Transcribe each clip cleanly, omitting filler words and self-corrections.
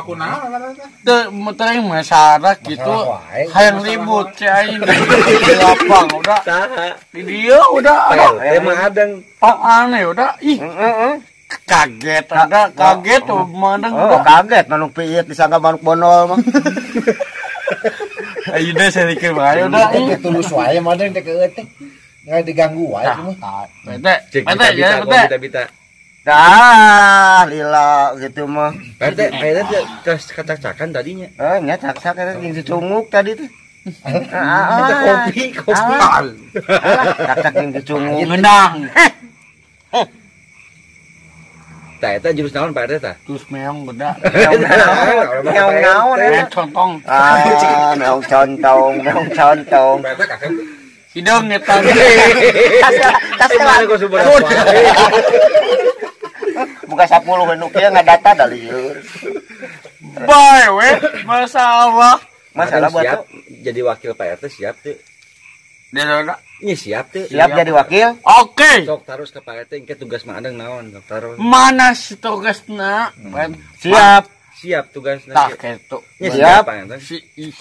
Kunaon eta teh? Teu teuing masalah gitu. Hayang ribut si aing di lapang udah. Saha? Di dieu udah. Teh mah adeng. Oh, aneh udah. Ih. Kaget ada, kaget tuh mandang. Oh, kaget manuk piit disangka manuk bonol mah. Ayo deh saya dikir bae udah. Tulus wae madeng teh keut teh. Nggak diganggu wae mah. Bete, bete ya bete. Bita. Dah, lila gitu mah. Bete, bete kacak-cakan tadinya. Eh, nya cak-cak eta jeung cucunguk tadi teh. Kopi, kopi. Cak-cak jeung cucunguk. Ngeunang. Tah eta jurus naon Pak RT tah? Jurus meong beda. Meong naon eta? Contong. Ah, meong contong, meong contong. Pak RT kaget. Hidung eta. Tas buka 10 nu kieu ngadata da lieur. Bae we, masalah. Masalah buat siap jadi wakil Pak RT siap teu? Ini siap tuh. Siap jadi wakil? Oke. Sok tarus ke Pak RT engke tugas mah adeng naon sok tarus. Mana si tugasna? Siap. Siap tugasna. Tah kitu. Siap.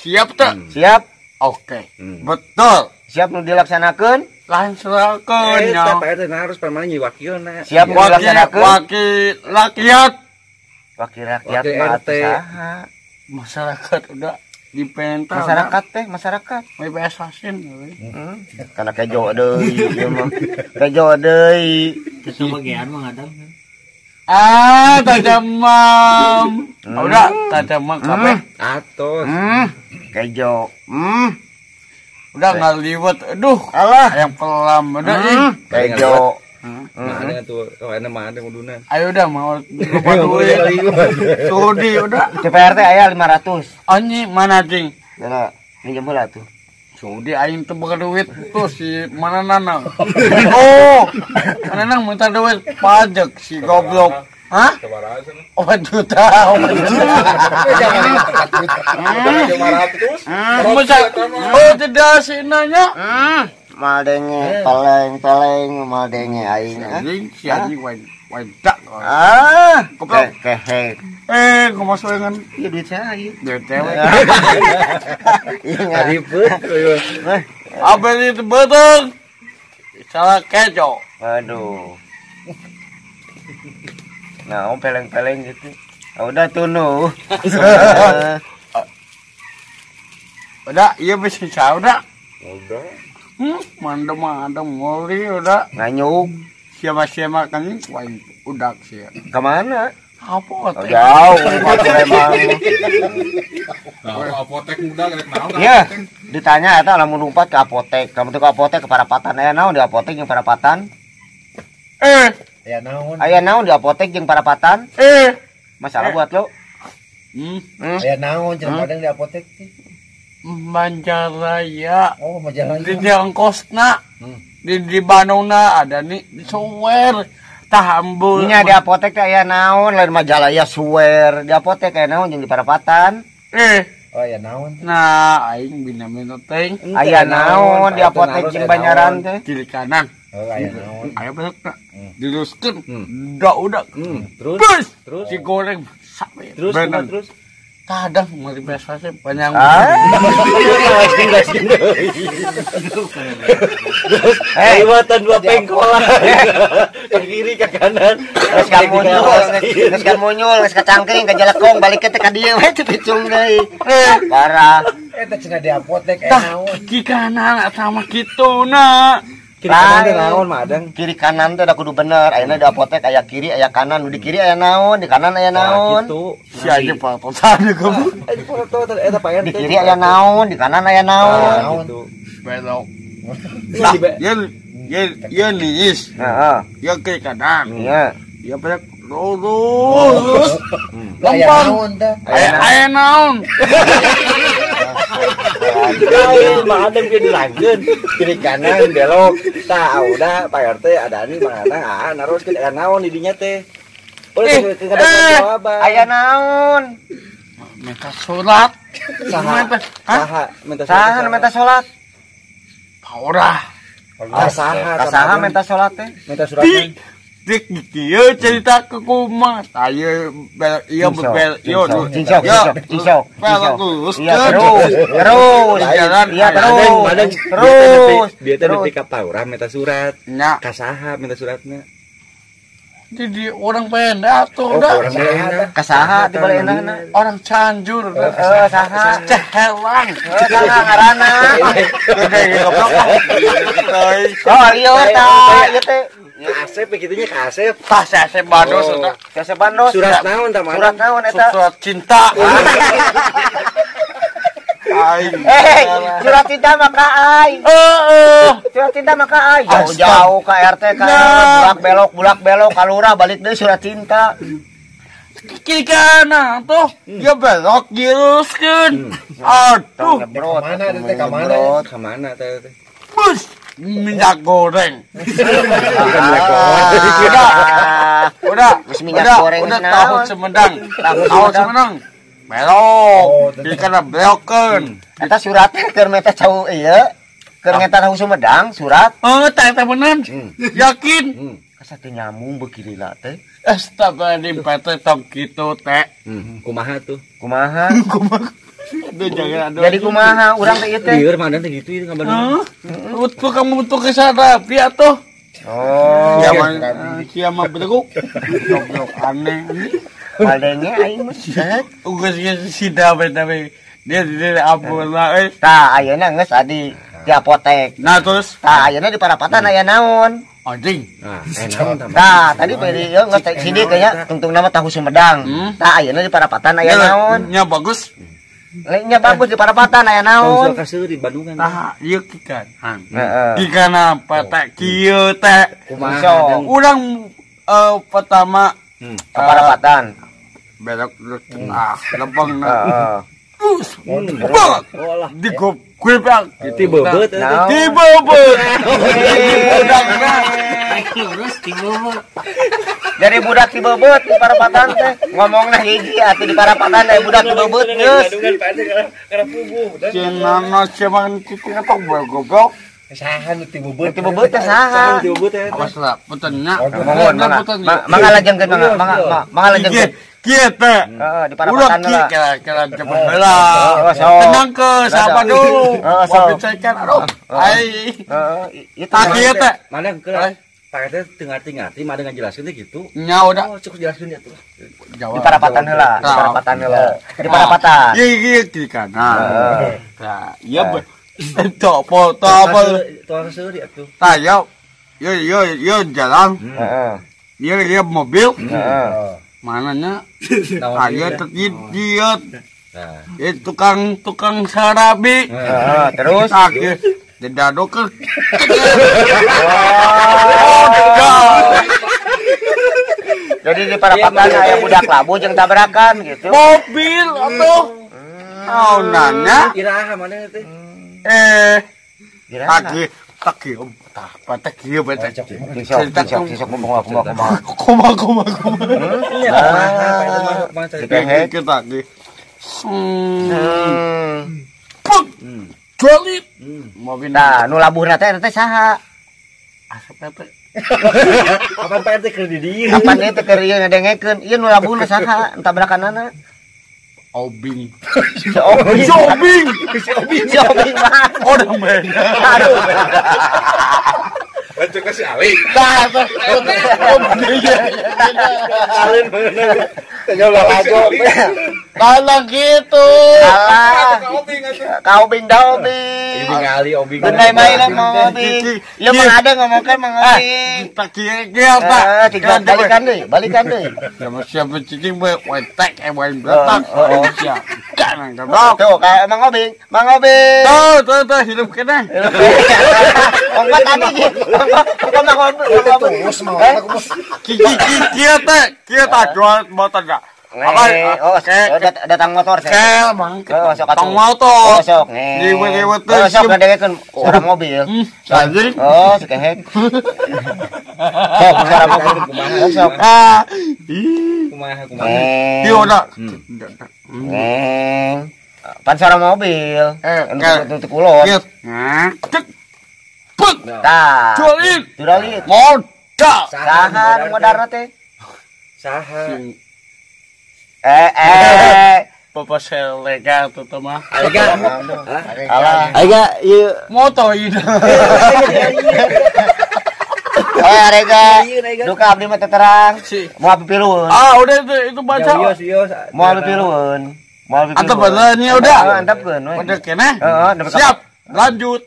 Siap teu? Siap. Oke. Betul. Siap nu dilaksanakeun? Laksanakeun nya. Pak RT harus permanen jadi wakilna. Siap nu dilaksanakeun? Wakil rakyat. Wakil rakyat mah saha? Masyarakat udah dipenta masyarakat teh masyarakat BPS Hasin karena kejo deui ieu mah kejo deui geus bagian mah ngadang ah tajamam udah tajamam kabeh atos kejo udah ngaliwet aduh alah yang pelam udah ih kejo ada tuh oh enak mah ada kuduna ayo udah mau lupa duit sudi udah CPRT aya 500 anjing mana cing ya minjem heula tuh sudi aing teu boga duit tuh si mana nanang oh mana nang minta duit pajak si goblok hah 4 juta jangan 4 juta oh tidak sih nanya Maldenge, peleng, peleng, maldenge aing. Anjing, si anjing wadak. Ah, kehek. Eh, kumaha soeungan? Ieu duit saya ieu. Duit cewek. Iya. Ribet. Apa itu betul? Salah kejo. Aduh. Nah, om peleng-peleng gitu. Udah tunu. Udah, iya bisa udah. Udah. Mandem mandem ngoli udah. Nganyuk. Siapa-siapa kan udah sih. Kemana? Apotek. Jauh, emang. Nah, apotek udah rek naon? Iya. Ditanya eta lamun lumpat ke apotek. Kamu tuh ke apotek ke Parapatan aya naon di apotek jeung Parapatan? Aya naon? Aya naon di apotek jeung Parapatan? Masalah buat lo? Aya naon cenah padang di apotek teh? Majalaya. Oh, Majalaya. Di ongkosna. Di Bandungna ada nih di Suwer. Tah ambul. Nya di apotek teh aya naon lain Majalaya Suwer. Di apotek aya naon jeung di Parapatan? Oh, aya naon. Nah, aing bina-bina teh. Aya naon di apotek jeung Banyaran teh? Kiri kanan. Oh, aya naon. Aya besok diluruskeun. Udah, udah. Terus terus digoreng sampe. Terus terus. Kadang mau dibesasi banyak. Lewatan dua pengkolan ke kiri ke kanan. Geus ka munyul, geus ka munyul, geus ka cangkring, ka jelekong, balik ke teh ka dieu we teu picung deui. Parah. Eta cenah di apotek aya naon? Kiri kanan sama kitu na. Kiri kanan teh naon mah adeng? Kiri kanan teh da kudu bener. Ayeuna di apotek aya kiri, aya kanan. Nu di kiri aya naon, di kanan aya naon. Gitu. Si aja patosan kamu. Eta Pak RT. Di kiri aya naon, di kanan aya naon. Belok. Nah, ye liis. Heeh. Ye kiri kanan. Iya. Ye belok lurus. Aya naon teh? Aya naon. Lain mah adem kieu dilangkeun kiri kanan belok tah udah Pak RT ada nih mana ah naroskeun aya naon di dinya teh. Udah aya naon? Minta sholat. Saha? Saha minta sholat? Saha minta sholat? Paurah. Saha saha minta sholat teh? Minta surat. Dik kieu cerita ke kumaha. Tah belok ieu belok ieu. Cingsok. Belok lurus. Iya terus. Terus. Iya terus. Terus. Dia teh nepi ka Paurah minta surat. Nya. Ka saha minta suratna? Jadi orang pendek tuh udah. Ka saha di balena? Orang Cianjur. Heeh, saha? Cehelang. Saha ngaranna? Goblok. Oh, iya tah, ieu teh. Asep begitunya ka Asep. Tah si Asep Bandos eta. Si Asep Bandos. Surat naon tah mana? Surat naon eta? Surat cinta. Aing. Surat cinta maka aing. Heeh. Surat cinta maka aing. Jauh-jauh ka RT ka RW, bulak belok ka lurah balik deui surat cinta. Kiri kanan tuh, ya belok diluruskeun. Aduh. Mana teh ka mana? Ka mana teh? Bus. Minyak goreng. Udah, minyak goreng udah tahu Sumedang. Tahu Sumedang. Belok, di kana belokeun. Eta suratna keur meta cau ieu, keur ngeta tahu Sumedang surat. Heuh, teh teh bener. Yakin. Asa teu nyambung beuki lila teh. Astagfirullahaladzim, PT tong kitu teh. Kumaha tuh? Kumaha? Kumaha? Aduh, jangan aduh. Jadi kumaha urang teh ieu teh? Lieur mandan teh gitu ieu ngabantu. Utuh kamu butuh ke sana, pi atuh. Oh. Sia mah bedeguk. Goblok aneh. Padenge aing mah. Ugas geus sida we tapi dia ampun lah euy. Tah ayeuna geus adi di apotek. Nah terus tah ayeuna di parapatan aya naon? Anjing. Nah, naon tah? Tah tadi beri ieu geus sidik nya tungtung nama tahu Sumedang. Tah ayeuna di parapatan aya naon? Nya bagus. Lainnya bagus di parapatan aya naon? Tong kaseur di Bandungan. Tah ieu kikan. Heeh. Kikana petek kieu teh. Kumaha? Urang pertama ke parapatan. Belok terus tengah, lempeng. Terus belok. Di gobek. Ti bebeut. Ti bebeut. Lurus ti bebeut. Dari budak ti bebeut di parapatan teh ngomongna hiji atuh di parapatan teh budak ti bebeut geus. Cenah siapa kitu tok goblok. Saha nu ti bebeut? Ti bebeut teh saha? Ti bebeut teh. Awas lah, puntennya. Mohon mangga. Mangga lajengkeun mangga, mangga mangga lajengkeun. Kieu teh. Heeh, di parapatan heula. Kira cepet heula. Tenang ke siapa dulu. Mobil cekan aduh. Ai. Heeh, ieu tah kieu teh. Mana keun Pak teh teu ngarti-ngarti mah ngajelaskeun teh gitu. Nya udah. Oh, cukup jelaskeun ya tuh. Di parapatan heula, di parapatan heula. Di parapatan. Ieu ieu di kanan. Tah, ieu topo topo topo seuri atuh. Tah, yo yo yo jalan. Heeh. Ieu ieu mobil. Heeh. Mananya? Ayo dia. Itu tukang sarabi. Heeh, terus didadok. Jadi di parapatan aya budak labu jeung tabrakan gitu. Mobil atuh. Oh, nanya. Iraha mana teh? Tagi tagi tah patek kieu bae teh. Sok kumaha kumaha. Kumaha kumaha kumaha. Kita tagi. Puk. Jolit. Mobil. Nah, nu labuhna teh teh saha? Asep teh. Kapan Pak RT keur di dieu? Kapan ieu teh keur ieu ngadengekeun? Ieu nu labuhna saha tabrakanana? Obing. Si Obing. Si Obing. Si Obing. Si Obing mah. Orang beda. Aduh. Lanjut ke si Ali. Tah, Obing. Alin bener. Tanya lagu. Kalau gitu. Salah. Ka Obing da Obing. Ini ngali Obing. Bener main lah Mang Obing. Ya mang ada ngomongkan Mang Obing. Tak kira Pak. Tinggal balikan deui, balikan deui. Siapa siapa cicing we tek wae betak. Siap. Kan goblok. Tuh kayak Mang Obing, Mang Obing. Tuh, tuh, tuh hidup kena. Ongkot tadi gitu. Ongkot Mang Obing. Terus mau aku kieu teh, kieu tah jual motor enggak? Oh, datang motor saya. Kel, Bang. Oh, sok Tong motor. Oh, sok. Diwet-wet teh. Oh, sok ngadengekeun suara mobil. Anjing. Oh, sok hek. Sok suara mobil. Sok. Ah. Kumaha kumaha. Ieu udah. Pan suara mobil. Anu kulon. Nah, cek. Put. Tah. Jualit. Jualit. Modal. Baca. Saha nu modarna teh? Saha? Papa selega tuh mah. Aega. Alah. Aega ieu moto ieu. Oh, Arega. Duka abdi mah terang. Moal pipilueun. Ah, udah itu baca. Moal pipilueun. Moal pipilueun. Antep nya udah. Antepkeun we. Udah keneh. Heeh, siap. Lanjut.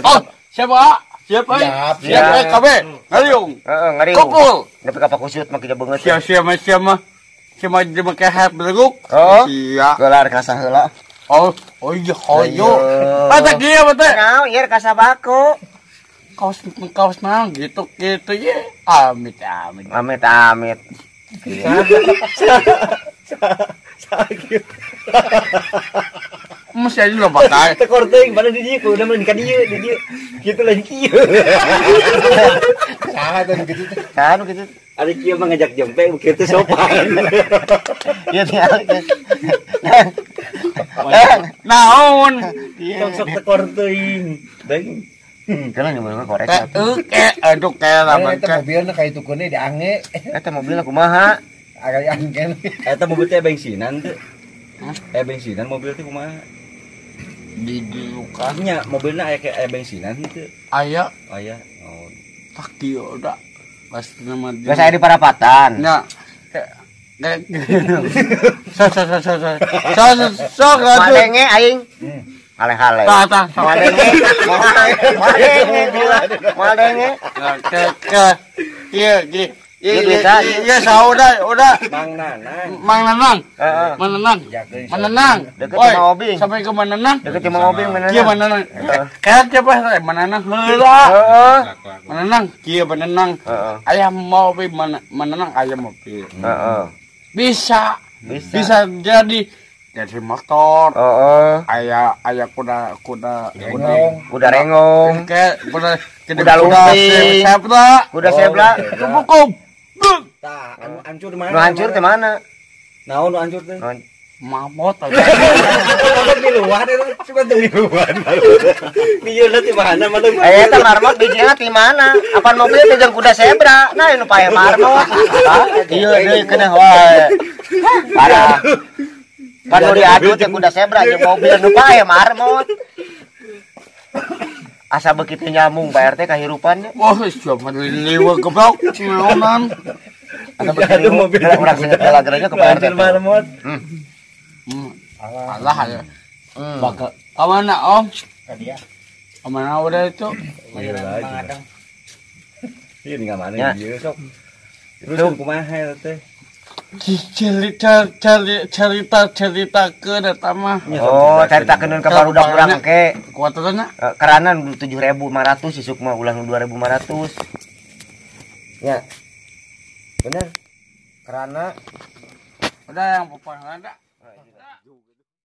Oh, siap, Pak. Siap, Pak. Siap, KB. Ngariung. Heeh, ngariung. Kumpul. Nepi ka pakusut mah kieu beungeut. Siap, siap, siap mah. Cuma make hat beleguk. Oh. Iya. Gelar kasah heula. Oh, oh iya, hoyo. Mata kieu mah teh. Naon ieu kasah bako. Kaos naon gitu gitu ye. Amit amit. Amit amit. Sakit. Mesti aja lo pakai. Tekor teuing pada di dieu kudu mah ka dieu di dieu. Kitu lain kieu. Saha teh gitu teh. Saha nu kitu? Ari kieu mah ngajak jempe kitu sopan. Ieu tinggal. Naon? Sok tekor teuing. Deung. Kana nyebutna korek. Aduh kayak lamun eta mobilna ka itu keun diange. Eta mobilna kumaha? Agak diange. Eta mobil teh bensinan teh. Bensinan mobil teh kumaha? Didilukan nya mobilna aya kayak bensinan henteu. Aya. Aya. Oh. Tak kieu da. Pasti nama dia. Geus aya di parapatan. Nya. So so so so so. So so. Madenge aing. Hale-hale. Tah tah. Madenge. Madenge. Madenge. Ke ieu gini. Iya, iya, udah, udah. Mang Nanang. Mang Nanang. Mang Nanang. Mang Nanang. Deket sama Obing. Sampai ke Mang Nanang. Deket sama Obing Mang Nanang. Kieu Mang Nanang. Kayak siapa? Mang Nanang heula. Heeh. Mang Nanang, kieu Mang Nanang. Ayah mau Obing Mang Nanang ayah mobil. Heeh. Bisa. Bisa jadi dari motor. Heeh. Ayah ayah kuda kuda kuda rengong. Kayak kuda kuda lumping. Sebla. Kuda sebla. Cukup. Tah, anu hancur mana? Nu hancur teh mana? Naon nu hancur teh? Mamot aja. Mamot miluan eta cuma teu miluan. Miluan ti mana mah teh? Eta marmot bijina ti mana? Apan mobil teh jeung kuda zebra. Nah, nu pae marmot. Ieu deui keneh wae. Parah. Pan nu diadu teh kuda zebra jeung mobil nu pae marmot. Asa begitu nyambung Pak RT kahirupannya. Wah, siapa liwet goblok. Naonan. Asa begitu mobil urang sengit lagernya ke Pak RT. Marmot. Alah ya. Bakal ka mana Om? Ka dia. Ka mana udah itu? Ieu tinggal mana ieu sok. Terus kumaha eta teh? Cerita cerita ke eta mah. Oh, caritakeun ka barudak urang ke. Kuaterna? Keranan 7.500 isuk mah ulang 2.500. Ya. Bener. Kerana udah yang pepang ada.